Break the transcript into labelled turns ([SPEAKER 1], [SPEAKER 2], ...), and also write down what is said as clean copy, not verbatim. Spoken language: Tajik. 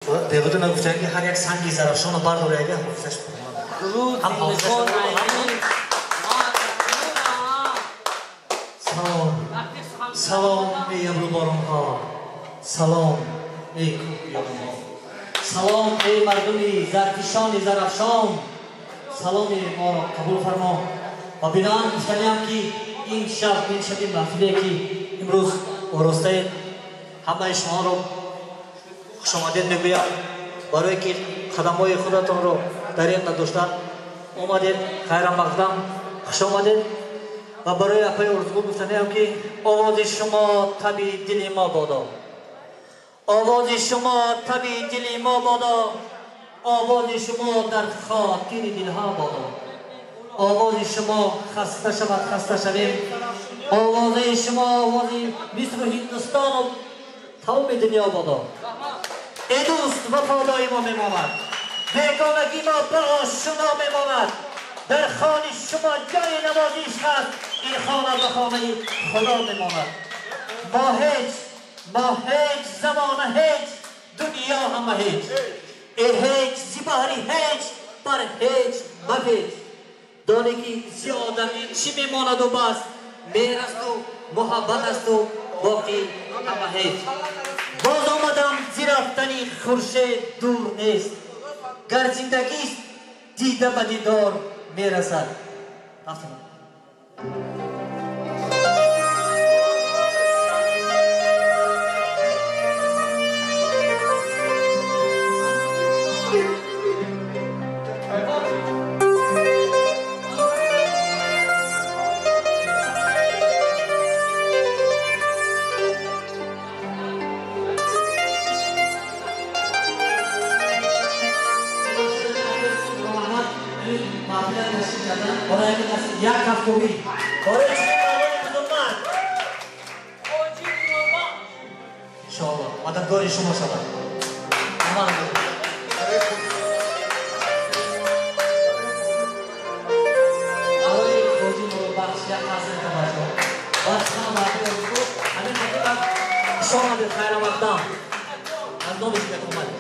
[SPEAKER 1] Беҳуда нагуфтанд ки ҳар як санги Зарафшонро бардора, яга ҳофизаш ҳам ҳофизаш. Салом, салом, эй абруборонҳо, салом, эй кӯҳиёнҳо, салом, эй мардуми зарфишони Зарафшон, саломи моро қабул фармо. Ва биноан гуфтаниам ки ин шаб, ин шаби маҳфиле ки имрӯз оростаед, ҳамаи шуморо хушомадед мегӯям, барое ки қадамҳои худатонро дар ин надоштан омадед, хайрамақдам хуш омадед. Ва барои апаи Орзугул гуфтаниам ки овози шумо таби дили мо бодо, овози шумо таби дили мо бодо, овози шумо дар хотири дилҳо бодо, овози шумо хаста шавад, хаста шавем, овози шумо овози Мисру Ҳиндустону тамоми дунё бодо. Эй дӯст, вафодои мо мемонад, бегонагӣ мо ба ошуно мемонад, дар хони шумо ҷои навозиш ҳаст, ин хона ба хонаи Худо мемонад. Мо ҳеҷ, мо ҳеҷ, замона ҳеҷ, дунё ҳама ҳеҷ, э ҳеҷ зи баҳри ҳеҷ бар ҳеҷ мапеч, доне ки зи одамӣ чӣ мемонаду бас, меҳр асту муҳаббат асту боқӣ ҳама ҳеҷ. Боз омадам зи рафтани хуршед дур нест, гар зиндагист дида ба дидор мерасад. Рафтем. Як кафкӯбӣ барои чунин мардони бузургмард. Иншоалло мададгори шумо шавад. Барои Хоҷи Нурбахш як қаср таваҷҷӯҳ. Бахшхона мардуми Орзугул ҳамин хотир хуш омадед, хайрамақдам. Аз номи шумо омадед.